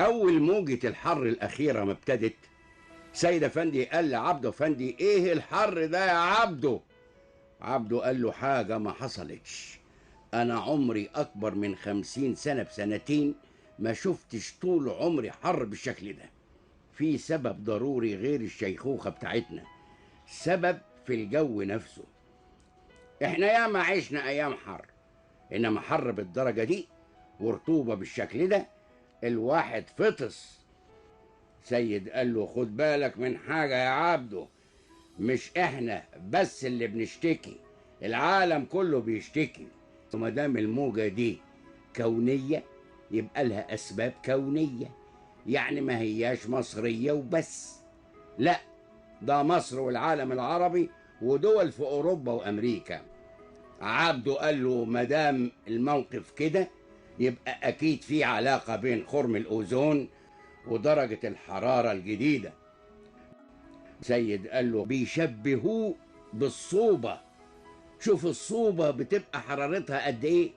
أول موجة الحر الأخيرة ما ابتدت، سيد أفندي قال لعبده أفندي: إيه الحر ده يا عبده؟ عبده قال له: حاجة ما حصلتش، أنا عمري أكبر من 50 سنة بسنتين ما شفتش طول عمري حر بالشكل ده. في سبب ضروري غير الشيخوخة بتاعتنا، سبب في الجو نفسه. احنا ياما عشنا أيام حر، إنما حر بالدرجة دي ورطوبة بالشكل ده الواحد فطس. سيد قال له: خد بالك من حاجة يا عبده، مش احنا بس اللي بنشتكي، العالم كله بيشتكي. وما دام الموجة دي كونية يبقى لها أسباب كونية، يعني ما هياش مصرية وبس، لا ده مصر والعالم العربي ودول في أوروبا وأمريكا. عبده قال له: ما دام الموقف كده يبقى أكيد في علاقة بين خرم الأوزون ودرجة الحرارة الجديدة. سيد قال له: بيشبهوه بالصوبة، شوف الصوبة بتبقى حرارتها قد إيه.